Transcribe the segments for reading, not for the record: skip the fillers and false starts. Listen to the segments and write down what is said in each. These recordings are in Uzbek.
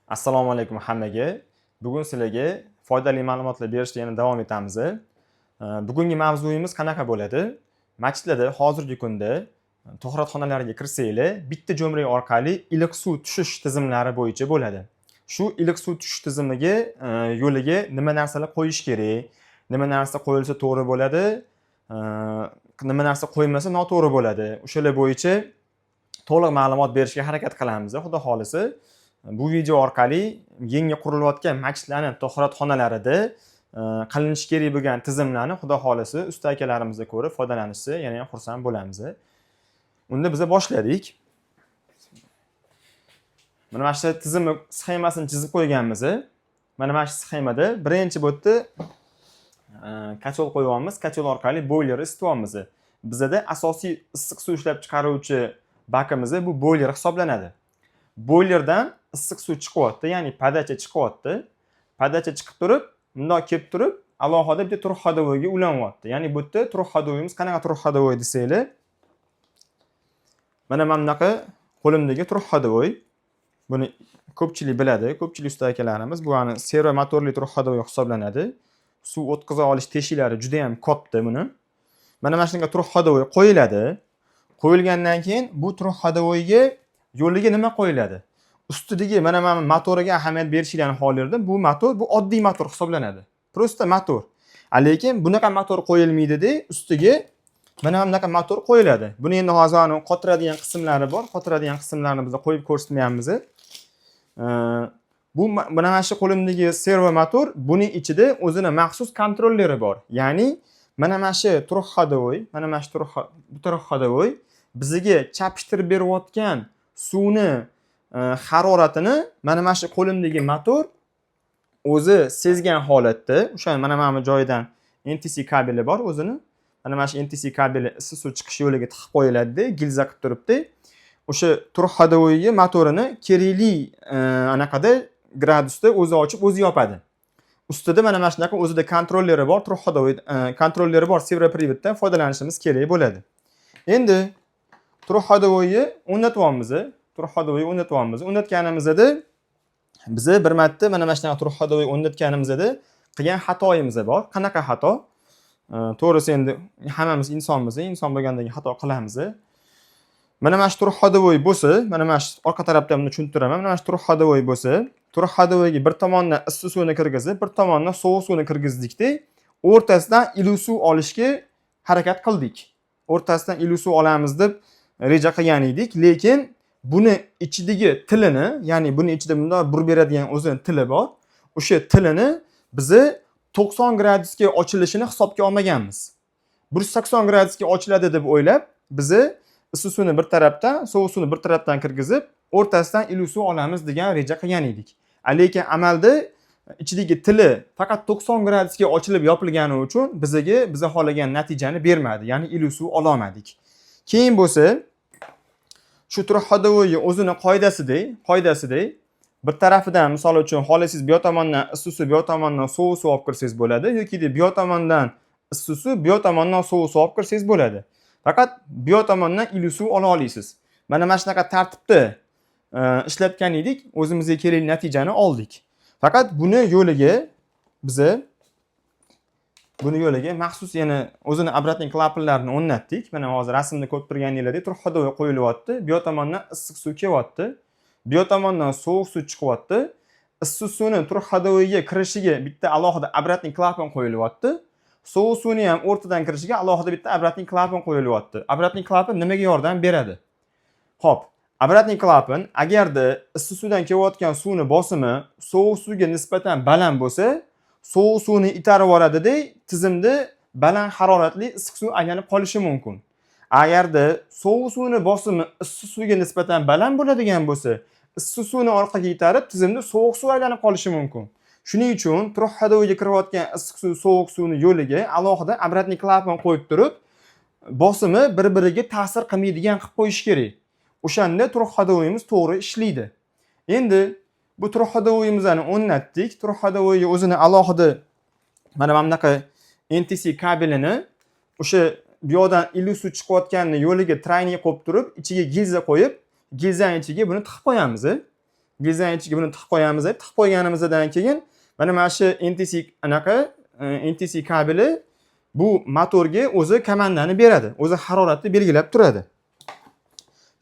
Assalomu alaykum hammaga. Bugun sizlarga foydali ma'lumotlar berishda yana davom etamiz. Bugungi mavzuyimiz qanaqa bo'ladi? Masjidlarda hozirgi kunda tahoratxonalarga kirsanglar, bitta jo'mrak orqali iliq suv tushish tizimlari bo'yicha bo'ladi. Shu iliq suv tushish tizimiga yo'liga nima narsalar qo'yish kerak, nima narsa qo'yilsa to'g'ri bo'ladi, nima narsa qo'yilmasa noto'g'ri bo'ladi. O'shalar bo'yicha to'liq ma'lumot berishga harakat qilamiz, xudo xohlasa. Bu video orqali yangi qurilayotgan masjidlarni tahoratxonalarida qilinishi kerak bo'lgan tizimlarni, xudo xohlasa, usta akalarimizda ko'rib foydalanishsa, yana ham xursand bo'lamiz. Unda biza boshladik. Mana shu tizimni sxemasini chizib qo'yganmiz. Mana shu sxemada birinchi bu yerda котёл qo'yyapmiz, котёл orqali boyler isityapmiz. Bizada asosiy issiq suv ishlab chiqaruvchi bakimiz bu boyler hisoblanadi. Boylerdan issiq suv chiqyapti, ya'ni подача chiqyapti. Подача chiqib turib, bundoq kelib turib, alohida bitta трехходовой ga ulanyapti. Ya'ni bu yerda трехходовой imiz qanaqa трехходовой desanglar, mana bunaqa qo'limdagi трехходовой. Buni ko'pchilik biladi, ko'pchilik usta akalarimiz. Bu ani servo motorli трехходовой hisoblanadi. Suv o'tkaza olish teshiklari juda ham katta buni. Mana shunaqa трехходовой qo'yiladi. Qo'yilgandan keyin bu трехходовой ga yo'liga nima qo'yiladi? Ustidagi mana motoriga ahamiyat berishinglarni xohlardim. Bu motor, bu oddiy motor hisoblanadi. Просто motor. Lekin bunaqa motor qo'yilmaydida, ustiga mana bunaqa motor qo'yiladi. Buni endi hozir ani qotiradigan qismlari bor. Qotiradigan qismlarini biz qo'yib ko'rsatmayapmiz. Bu mana shu qo'limdagi servo motor, buning ichida o'zini maxsus kontrolleri bor. Ya'ni mana shu трехходовой, mana shu трехходовой bizga chapishtirib berayotgan suvni haroratini mana shu qo'limdagi motor o'zi sezgan holatda, o'sha mana bu joyidan NTC kabeli bor o'zini. Mana shu NTC kabeli issiq suv chiqish yo'liga tiqib qo'yiladida, gilza qilib turibdi. O'sha трехходовой motorini kerakli anaqada gradusda o'zi ochib, o'zi yopadi. Ustida mana shunaqa o'zida kontrolleri bor, трехходовой kontrolleri bor сервопривод dan foydalanishimiz kerak bo'ladi. Endi трехходовой ni o'rnatyapmiz. Трехходовой o'rnatyapmiz. O'rnatganimizda biza bir marta mana shunaqa трехходовой o'rnatganimizda qilgan xatoyimiz bor. Qanaqa xato? To'g'risi, endi hammamiz insonmiz, inson bo'lgandan keyin xato qilamiz. Mana shu трехходовой bo'lsa, mana shu orqa tarafdan buni tushuntiraman. Mana shu трехходовой bo'lsa, трехходовой ga bir tomondan issiq suvni kirgizib, bir tomondan sovuq suvni kirgizdikda, o'rtasidan iliq suv olishga harakat qildik. O'rtasidan iliq suv olamiz deb reja qilgan edik, lekin buni ichidagi tilini, ya'ni buni ichida bundoq burib beradigan o'zini tili bor. O'sha tilini bizni 90 gradusga ochilishini hisobga olmaganmiz. 180 gradusga ochiladi deb o'ylab, bizni issiq suvni bir tarafdan, sovuq suvni bir tarafdan kirgizib, o'rtasidan iliq suv olamiz degan reja qilgan edik. Lekin amalda ichidagi tili faqat 90 gradusga ochilib yopilgani uchun bizaga biza xohlagan natijani bermadi, ya'ni iliq suv ololmadik. Keyin bo'lsa shu трехходовой o'zini qoidasidek bir tarafidan, misol uchun, xohlasangiz, bu yoq tomondan issiq suv, bu yoq tomondan sovuq suv olib kirsangiz bo'ladi yoki bu yoq tomondan issiq suv, bu yoq tomondan sovuq suv olib kirsangiz bo'ladi. Faqat bu yoq tomondan iliq suv ola olasiz. Mana shunaqa tartibda ishlatgan edik, o'zimizga kerakli natijani oldik. Faqat buni yo'liga biza buni yo'liga maxsus yana o'zini обратный klapanlarini o'rnatdik. Mana hozir rasmda ko'rib turganinglardek, трехходовой qo'yilyapti. Bu yoq tomondan issiq suv kelyapti, bu yoq tomondan sovuq suv chiqyapti. Issiq suvni трехходовой ga kirishiga bitta alohida обратный klapan qo'yilyapti. Sovuq suvni ham o'rtadan kirishiga alohida bitta обратный klapan qo'yilyapti. Обратный klapan nimaga yordam beradi? Ho'p, обратный klapan agarda issiq suvdan kelayotgan suvni bosimi sovuq suvga nisbatan baland bo'lsa, sovuq suvni itarib yuboradida, tizimda baland haroratli issiq suv aylanib qolishi mumkin. Agarda sovuq suvni bosimi issiq suvga nisbatan baland bo'ladigan bo'lsa, issiq suvni orqaga itarib, tizimda sovuq suv aylanib qolishi mumkin. Shuning uchun трехходовой ga kirayotgan issiq suv, sovuq suvni yo'liga alohida обратный klapan qo'yib turib, bosimi bir biriga ta'sir qilmaydigan qilib qo'yish kerak. O'shanda трехходовой imiz to'g'ri ishlaydi. Endi bu трехходовой imizni o'rnatdik. Трехходовой ga o'zini alohida mana bunaqa NTC kabelini o'sha bu yoqdan iliq suv chiqayotganini yo'liga тройник qo'yib turib, ichiga gilza qo'yib, gilzani ichiga buni tiqib qo'yamiz. Gilzani ichiga buni tiqib qo'yamiz. Tiqib qo'yganimizdan keyin mana shu NTC anaqa NTC kabeli bu motorga o'zi komandani beradi, o'zi haroratni belgilab turadi.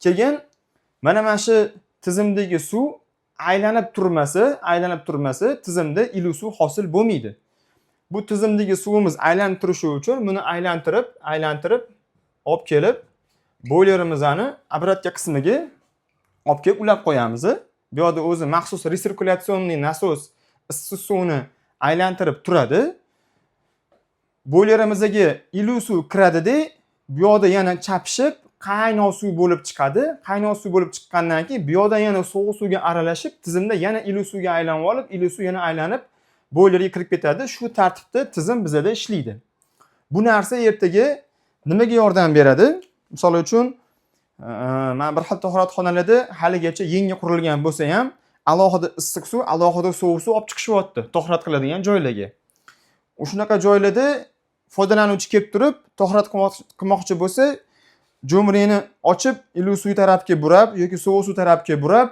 Keyin mana shu tizimdagi suv aylanib turmasa, tizimda iliq suv hosil bo'lmaydi. Bu tizimdagi suvimiz aylanib turishi uchun buni aylantirib aylantirib olib kelib, boylerimizni обратка qismiga olib kelib ulab qo'yamiz. Bu yoqda o'zi maxsus рециркуляционный nasos issiq suvni aylantirib turadi. Boylerimizga iliq suv kiradida, bu yoqda yana chapishib, qaynoq suv bo'lib chiqadi. Qaynoq suv bo'lib chiqqandan keyin bu yoqda yana sovuq suvga aralashib, tizimda yana iliq suvga aylanib olib, iliq suv yana aylanib boylerga kirib ketadi. Shu tartibda tizim bizada ishlaydi. Bu narsa ertaga nimaga yordam beradi? Misol uchun, mana bir xil tahoratxonalarda haligacha yangi qurilgan bo'lsa ham, alohida issiq suv, alohida sovuq suv olib chiqishyapti tahorat qiladigan joylarga. Shunaqa joylarda foydalanuvchi kelib turib tahorat qilmoqchi bo'lsa, jo'mrakni ochib, iliq suv tarafga burab yoki sovuq suv tarafga burab,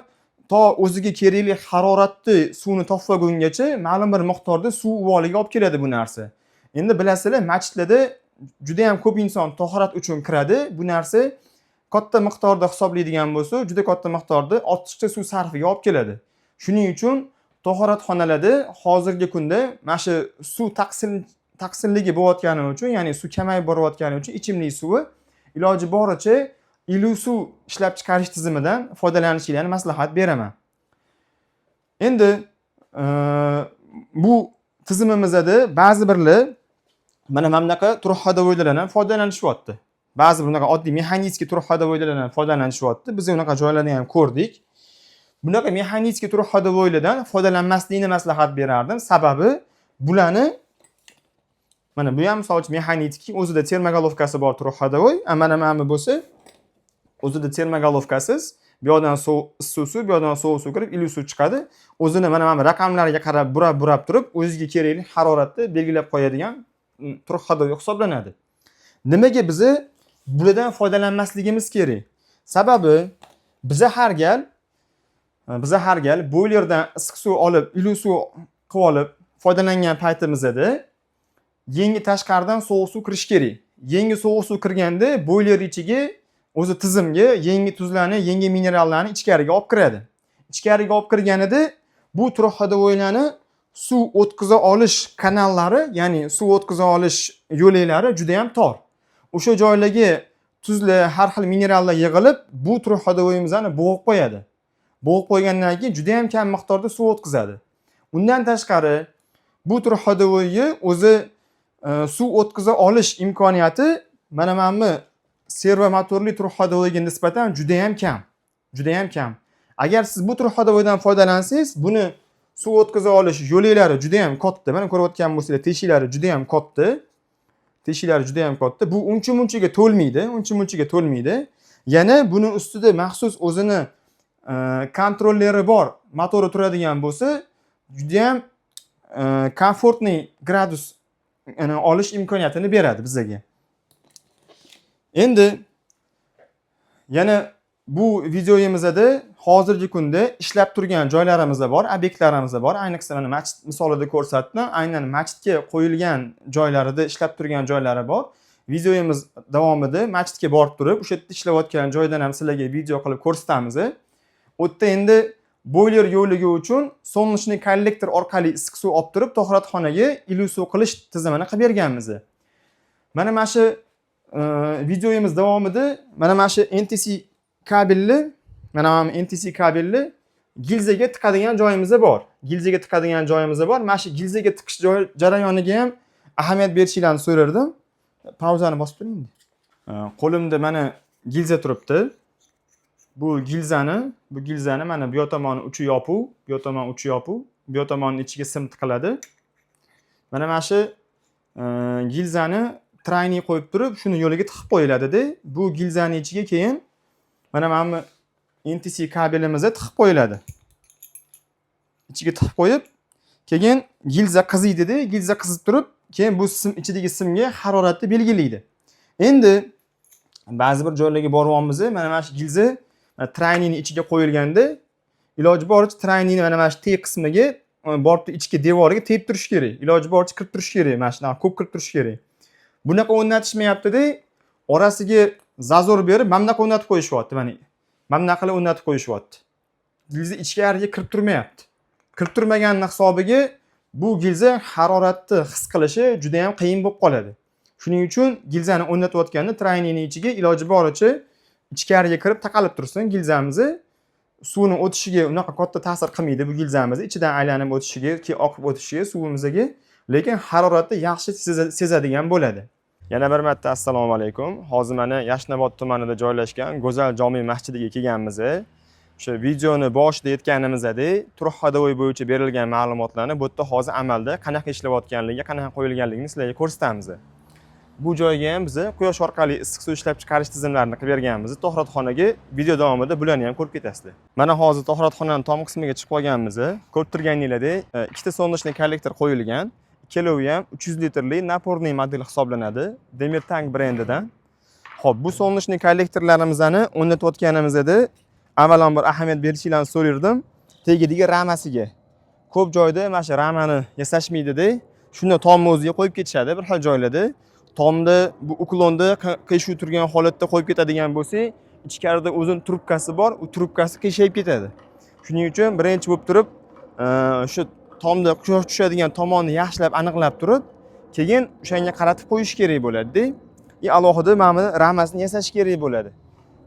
to o'ziga kerakli haroratni suvni topib olgungacha ma'lum bir miqdorda suv uvoliga olib keladi bu narsa. Endi bilasizlar, masjidlarda juda yam ko'p inson tahorat uchun kiradi. Bu narsa katta miqdorda hisoblaydigan bo'lsa, juda katta miqdorda ortiqcha suv sarfiga olib keladi. Shuning uchun tahoratxonalarda hozirgi kunda mana shu suv taqsimligi bo'layotgani uchun, ya'ni suv kamayib borayotgani uchun, ichimlik suvi iloji boricha iliq suv ishlab chiqarish tizimidan foydalanishinglarni maslahat beraman. Endi bu tizimimizda ba'zi birlar mana bunaqa трехходовой lardan ham foydalanishyapti. Ba'zi bunaqa oddiy механический трехходовой lardan foydalanishyapti. Biz unaqa joylarni ham ko'rdik. Bunaqa механический трехходовой lardan foydalanmaslikni maslahat berardim. Sababi bularni, mana bu ham, misol uchun, механический, o'zida термоголовка si bor трехходовой, a mana bu bo'lsa o'zida термоголовка siz, bu yoqdan suv, issiq suv, bu yoqdan sovuq suv kirib, iliq suv chiqadi. O'zini mana bu raqamlarga qarab burab burab turib, o'ziga kerakli haroratni belgilab qo'yadigan трехходовой hisoblanadi. Nimaga bizni bulardan foydalanmasligimiz kerak? Sababi biza har gal boylerdan issiq suv olib, iliq suv qilib olib foydalangan paytimizda yangi tashqaridan sovuq suv kirishi kerak. Yangi sovuq suv kirganda boyler ichiga, o'zi tizimga yangi tuzlarni, yangi minerallarni ichkariga olib kiradi. Ichkariga olib kirganida bu трехходовой larni suv o'tkaza olish kanallari, ya'ni suv o'tkaza olish yo'laklari juda ham tor. O'sha joylarga tuzlar, har xil minerallar yig'ilib, bu трехходовой imizni bo'g'ib qo'yadi. Bo'g'ib qo'ygandan keyin juda ham kam miqdorda suv o'tkazadi. Undan tashqari, bu трехходовой ni o'zi suv o'tkaza olish imkoniyati mana bu servomotorli трехходовой ga nisbatan juda ham kam, juda ham kam. Agar siz bu трехходовой dan foydalansangiz, buni suv o'tkaza olish yo'laklari juda ham katta. Mana, ko'rayotgan bo'lsanglar, teshiklari juda ham katta, teshiklari juda ham katta. Bu uncha munchaga to'lmaydi, uncha munchaga to'lmaydi. Yana buni ustida maxsus o'zini kontrolleri bor motori turadigan bo'lsa, judayam комфортный gradus olish imkoniyatini beradi bizaga. Endi yana bu videoyimizda hozirgi kunda ishlab turgan joylarimiz bor, obyektlarimiz bor. Ayniqsa, mana, masjid misolida ko'rsatdim. Aynan masjidga qo'yilgan joylarida ishlab turgan joylari bor. Videoyimiz davomida masjidga borib turib, o'sha yerda ishlayotgan joydan ham sizlarga video qilib ko'rsatamiz. U yerda endi boyler yo'qligi uchun солнечный kollektor orqali issiq suv olib turib, tahoratxonaga iliq suv qilish tizimini qilib berganmiz. Mana shu videoyimiz davomida mana shu NTC kabelli, mana NTC kabelli gilzaga tiqadigan joyimiz bor. Gilzaga tiqadigan joyimiz bor. Mana shu gilzaga tiqish jarayoniga ham ahamiyat berishinglarni so'rardim. Pauzani bosib turing. Qo'limda mana gilza turibdi. Bu gilzani mana bu yoq tomoni uchi yopiq, bu yoq tomoni uchi yopiq, bu yoq tomoni ichiga sim tiqiladi. Mana shu gilzani тройник qo'yib turib, shuni yo'liga tiqib qo'yiladida, bu gilzani ichiga keyin mana bu NTC kabelimizni tiqib qo'yiladi. Ichiga tiqib qo'yib, keyin gilza qiziydida, gilza qizib turib, keyin bu sim ichidagi simga haroratni belgilaydi. Endi ba'zi bir joylarga boryapmiz, mana shu gilza тройник ni ichiga qo'yilganda Iloji boricha тройник ni mana shu teg qismiga borib ichki devoriga tegib turishi kerak. Iloji boricha kirib turishi kerak, mana shunaqa ko'p kirib turishi kerak. Bunaqa o'rnatishmayapti-da, orasiga зазор berib, mana bunaqa o'rnatib qo'yishyapti mana. Mana bunaqa qilib o'rnatib qo'yishyapti. Gilza ichkariga kirib turmayapti. Kirib turmaganini hisobiga bu gilza haroratni his qilishi juda ham qiyin bo'lib qoladi. Shuning uchun gilzani o'rnatayotganda тройник ni ichiga iloji boricha ichkariga kirib taqalib tursin gilzamizni. Suvni o'tishiga unaqa katta ta'sir qilmaydi bu gilzamiz, ichidan aylanib o'tishiga, keyin oqib o'tishiga suvimizga, lekin haroratni yaxshi sezadigan bo'ladi. Yana bir marta assalomu alaykum. Hozir mana Yashnobod tumanida joylashgan Go'zal jome masjidiga kelganmiz. O'sha videoni boshida aytganimizdek, трехходовой bo'yicha berilgan ma'lumotlarni bu yerda hozir amalda qanaqa ishlayotganligi, qanaqa qo'yilganligini sizlarga ko'rsatamiz. Bu joyga ham biz quyosh orqali issiq suv ishlab chiqarish tizimlarini qilib berganmiz. Tahoratxonaga video davomida bularni ham ko'rib ketasizlar. Mana hozir tahoratxonaning tom qismiga chiqib olganmiz. Ko'rib turganinglardek, ikkita солнечный kollektor qo'yilgan. Ikkalovi ham 300 litrli напорный model hisoblanadi. Demir Tank brendidan. Xo'p, bu солнечный kollektorlarimizni o'rnatayotganimizda avvalambor ahamiyat berishinglarni so'rardim. Tegidagi ramasiga. Ko'p joyda mana shu ramani yasashmaydi-da, shuni tomni o'ziga qo'yib ketishadi bir xil joylarda. Tomda bu уклон da qiyshuv turgan holatda qo'yib ketadigan bo'lsak, ichkarida o'zini trubkasi bor, u trubkasi qiyshayib ketadi. Shuning uchun birinchi bo'lib turib, shu tomda quyosh tushadigan tomonni yaxshilab aniqlab turib, keyin o'shanga qaratib qo'yish kerak bo'ladi-da. И alohida mana buni ramasini yasash kerak bo'ladi.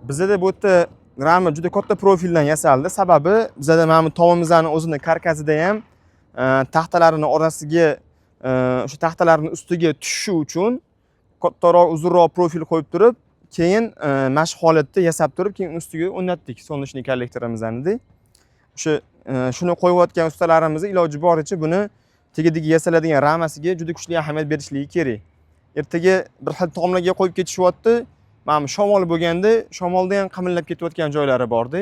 Bizada bu yerda rama juda katta profildan yasaldi. Sababi bizada mana bu tomimizni o'zini karkasida ham taxtalarini orasiga, o'sha taxtalarni ustiga tushishi uchun kattaroq, uzunroq profil qo'yib turib, keyin mana shu holatda yasab turib, keyin ustiga o'rnatdik солнечный kollektorimizni. O'sha shuni qo'yayotgan ustalarimiz iloji boricha buni tagidagi yasaladigan ramasiga juda kuchli ahamiyat berishligi kerak. Ertaga bir xil tomlarga qo'yib ketishyapti. Mana bu shamol bo'lganda, shamolda ham qimillab ketayotgan joylari borda.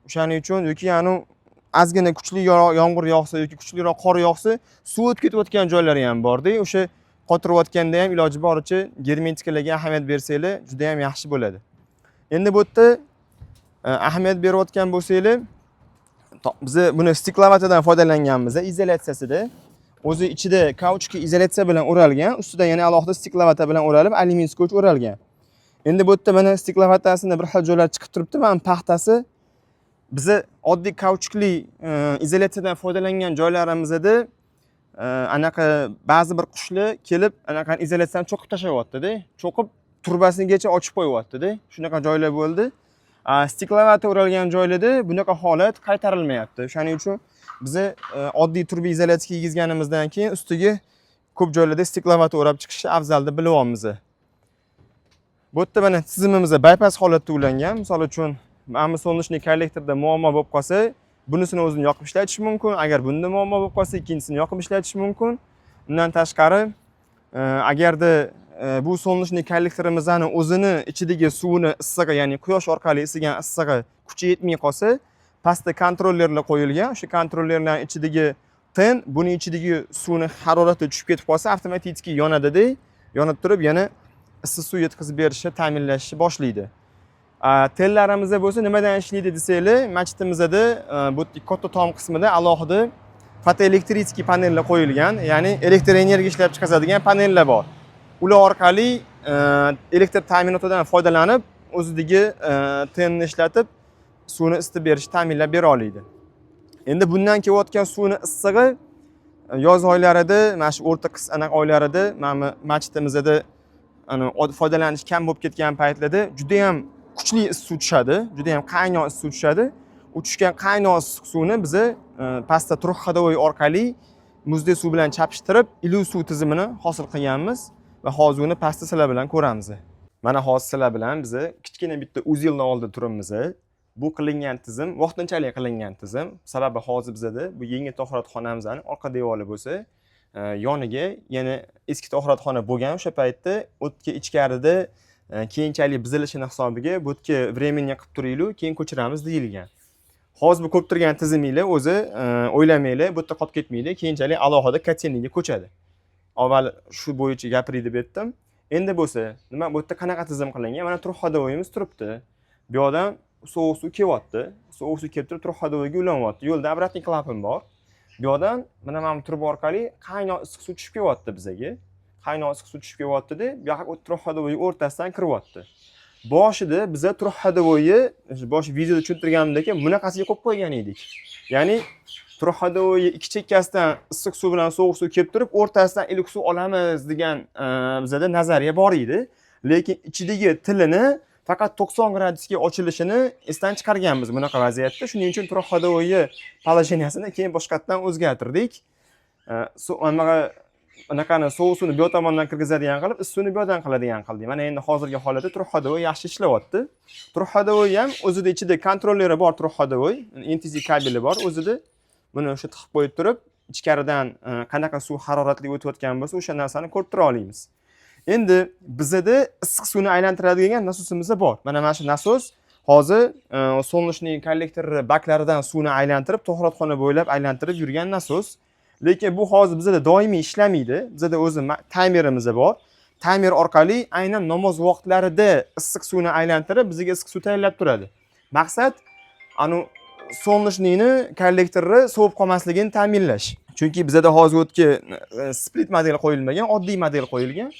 O'shaning uchun yoki anu ozgina kuchli yomg'ir yog'sa yoki kuchliroq qor yog'sa, suv o'tib ketayotgan joylari ham borda. O'sha qotirayotganda ham iloji boricha germetikalarga ahamiyat bersanglar juda ham yaxshi bo'ladi. Endi bu yerda ahamiyat berayotgan bo'lsanglar, biza buni стекловата dan foydalanganmiz izolyatsiyasida. O'zi ichida kauchuk izolyatsiya bilan o'ralgan, ustidan yana alohida стекловата bilan o'ralib, alyumin скотч o'ralgan. Endi bu yerda mana стекловата sini bir xil joylar chiqib turibdi, mana paxtasi. Biza oddiy kauchukli izolyatsiyadan foydalangan joylarimizda anaqa ba'zi bir qushlar kelib anaqa izolyatsiyani cho'qib tashlayapti-da. Cho'qib turbasigacha ochib qo'yyapti-da. Shunaqa joylar bo'ldi. Стекловата o'ralgan joylarda bunaqa holat qaytarilmayapti. O'shaning uchun biza oddiy turba izolyatsiya kiygizganimizdan keyin ustiga ko'p joylarda стекловата o'rab chiqishni afzal deb bilyapmiz. Bu yerda mana tizimimiz bypass holatda ulangan. Misol uchun, mana bu солнечный kollektorda muammo bo'lib qolsa, bunisini o'zini yoqib ishlatish mumkin. Agar bunda muammo bo'lib qolsa, ikkinchisini yoqib ishlatish mumkin. Undan tashqari, agarda bu солнечный kollektorimizni o'zini ichidagi suvini issig'i, ya'ni quyosh orqali isigan issig'i kuchi yetmay qolsa, pastda kontrollerlar qo'yilgan. O'sha kontrollerlarning ichidagi ten buni ichidagi suvni harorati tushib ketib qolsa, avtomatik yonadida, yonib turib yana issiq suv yetkazib berishni ta'minlashni boshlaydi. Tenlarimizda bo'lsa nimadan ishlaydi desanglar, masjidimizda bu katta tom qismida alohida фотоэлектрический panellar qo'yilgan, ya'ni elektr energiya ishlab chiqaradigan panellar bor. Ular orqali elektr ta'minotidan foydalanib, o'zidagi tenni ishlatib, suvni isitib berishni ta'minlab bera oladi. Endi bundan kelayotgan suvni issig'i yoz oylarida, mana shu o'rta qish anaqa oylarida, mana bu masjidimizda ana foydalanish kam bo'lib ketgan paytlarda juda ham kuchli issiq suv tushadi, juda ham qaynoq issiq suv tushadi. U tushgan qaynoq issiq suvni biza pastda трехходовой orqali muzdek suv bilan chapishtirib, iliq suv tizimini hosil qilganmiz va hozir uni pastda sizlar bilan ko'ramiz. Mana hozir sizlar bilan biza kichkina bitta узел ni oldida turibmiz. Bu qilingan tizim vaqtinchalik qilingan tizim. Sababi hozir bizada bu yangi tahoratxonamizni orqa devori bo'lsa, yoniga yana eski tahoratxona bo'lgan o'sha paytda o'tga ichkarida keyinchalik buzilishini hisobiga bu yerga временно qilib turaylik, keyin ko'chiramiz deyilgan. Hozir bu ko'rib turgan tiziminglar o'zi o'ylamanglar, bu yerda qolib ketmaydi, keyinchalik alohida котельный ga ko'chadi. Avval shu bo'yicha gapiray deb aytdim. Endi bo'lsa, nima bu yerda qanaqa tizim qilingan? Mana трехходовой imiz turibdi. Bu yoqdan Sovuq suv kelyapti, sovuq suv kelib turib, трехходовой ga ulanyapti. Yo'lda обратный klapan bor. Bu yoqdan mana bu truba orqali qaynoq issiq suv tushib kelyapti bizaga. Qaynoq issiq suv tushib kelyaptida, bu yoqqa трехходовой o'rtasidan kiryapti. Boshida biza трехходовой ni, boshi videoda tushuntirganimdek, bunaqasiga qo'yib qo'ygan edik. Ya'ni трехходовой ikki chekkasidan issiq suv bilan sovuq suv kelib turib, o'rtasidan iliq suv olamiz degan bizada nazariya bor edi. Lekin ichidagi tilini faqat 90 gradusga ochilishini esdan chiqarganmiz bunaqa vaziyatda. Shuning uchun трехходовой положения sini keyin boshqatdan o'zgartirdik. Anaqa anaqani, sovuq suvni bu yoq tomondan kirgizadigan qilib, issiq suvni bu yoqdan qiladigan qildik. Mana endi hozirgi holatda трехходовой yaxshi ishlayapti. Трехходовой ham o'zida ichida kontrolleri bor, трехходовой NTC kabeli bor o'zida. Buni o'sha tiqib qo'yib turib, ichkaridan qanaqa suv haroratli o'tayotgan bo'lsa, o'sha narsani ko'rib tura olamiz. Endi bizada issiq suvni aylantiradigan nasosimiz bor. Mana shu nasos hozir солнечный kollektor baklaridan suvni aylantirib, tahoratxona bo'ylab aylantirib yurgan nasos. Lekin bu hozir bizada doimiy ishlamaydi. Bizada o'zi taymerimiz bor. Taymer orqali aynan namoz vaqtlarida issiq suvni aylantirib, bizga issiq suv tayyorlab turadi. Maqsad anu солнечный ni kollektorni sovib qolmasligini ta'minlash. Chunki bizada hozir o'tga split model qo'yilmagan, oddiy model qo'yilgan.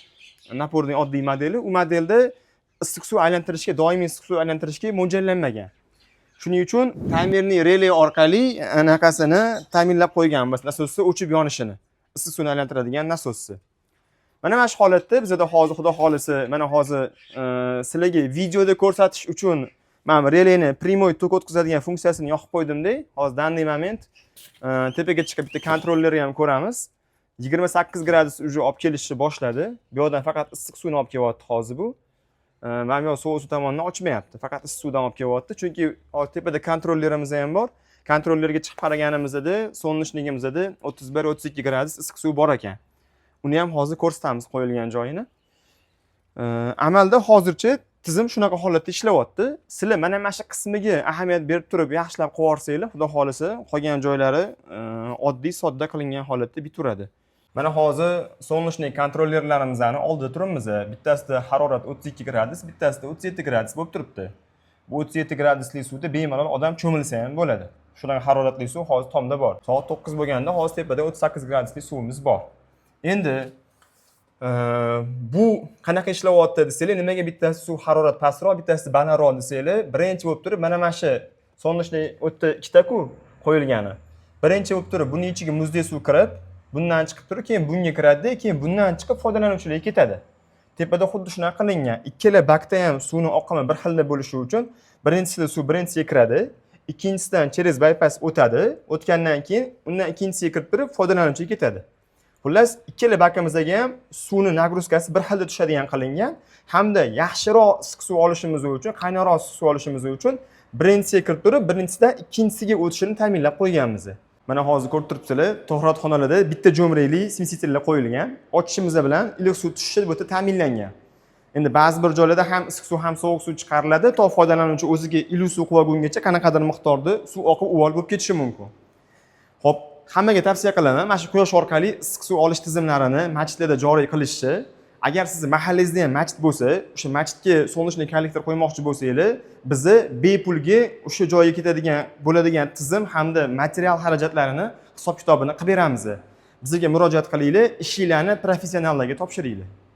Напор ning oddiy modeli. U modelda issiq suv aylantirishga, doimiy issiq suv aylantirishga mo'ljallanmagan. Shuning uchun taymerning rele orqali anaqasini ta'minlab qo'yganmiz, nasosni o'chib yonishini. Issiq suvni aylantiradigan nasosni. Mana shu holatda bizada hozir, xudo xolisa, mana hozir sizlarga videoda ko'rsatish uchun mana bu releni прямой tok o'tkazadigan funksiyasini yoqib qo'ydimda. Hozir данный момент tepaga chiqib bitta kontrollerni ham ko'ramiz. 28 gradus уже olib kelishni boshladi. Bu yoqdan faqat issiq suvni olib kelyapti hozir bu. Mana bu yoq sovuq suv tomonidan ochmayapti. Faqat issiq suvdan olib kelyapti. Chunki hozir tepada kontrollerimiz ham bor. Kontrollerga chiqib qaraganimizda, солнечник imizda 31-32 gradus issiq suv bor ekan. Uni ham hozir ko'rsatamiz qo'yilgan joyini. Amalda hozircha tizim shunaqa holatda ishlayapti. Sizlar mana shu qismiga ahamiyat berib turib, yaxshilab qilib yuborsanglar, xudo xolisa, qolgan joylari oddiy, sodda qilingan holatda bitaveradi. Mana hozir солнечный kontrollerlarimizni oldida turibmiz. Bittasida harorat 32 gradus, bittasida 37 gradus bo'lib turibdi. Bu 37 gradusli suvda bemalol odam cho'milsa ham bo'ladi. Shunaqa haroratli suv hozir tomda bor. Soat 9 bo'lganda hozir tepada 38 gradusli suvimiz bor. Endi bu qanaqa ishlayapti desanglar, nimaga bittasi suv harorat pastroq, bittasi balandroq desanglar, birinchi bo'lib turib mana shu солнечный o'tda ikkita-ku qo'yilgani. Birinchi bo'lib turib buning ichiga muzdek suv kirib, bundan chiqib turib, keyin bunga kiradida, keyin bundan chiqib foydalanuvchilarga ketadi. Tepada xuddi shunaqa qilingan. Ikkala bakda ham suvni oqimi bir xilda bo'lishi uchun birinchisida suv birinchisiga kiradi, ikkinchisidan через bypass o'tadi, o'tgandan keyin undan ikkinchisiga kirib turib foydalanuvchiga ketadi. Xullas, ikkala bakimizga ham suvni нагрузка si bir xilda tushadigan qilingan hamda yaxshiroq issiq suv olishimiz uchun, qaynoqroq issiq suv olishimiz uchun birinchisiga kirib turib, birinchisidan ikkinchisiga o'tishini ta'minlab qo'yganmiz. Mana hozir ko'rib turibsizlar, tahoratxonalarda bitta jo'mrakli смеситель lar qo'yilgan. Ochishimiz bilan iliq suv tushishi bu yerda ta'minlangan. Endi ba'zi bir joylarda ham issiq suv, ham sovuq suv chiqariladi, to foydalanuvchi o'ziga iliq suv qilib olgungacha qanaqadir miqdorda suv oqib uvol bo'lib ketishi mumkin. Xo'p, hammaga tavsiya qilaman, mana shu quyosh orqali issiq suv olish tizimlarini masjidlarda joriy qilishni. Agar sizni mahallangizda ham masjid bo'lsa, o'sha masjidga солнечный kollektor qo'ymoqchi bo'lsanglar, bizni bepulga o'sha joyga ketadigan bo'ladigan tizim hamda material xarajatlarini hisob kitobini qilib beramiz. Bizga murojaat qilinglar, ishinglarni professionallarga topshiringlar.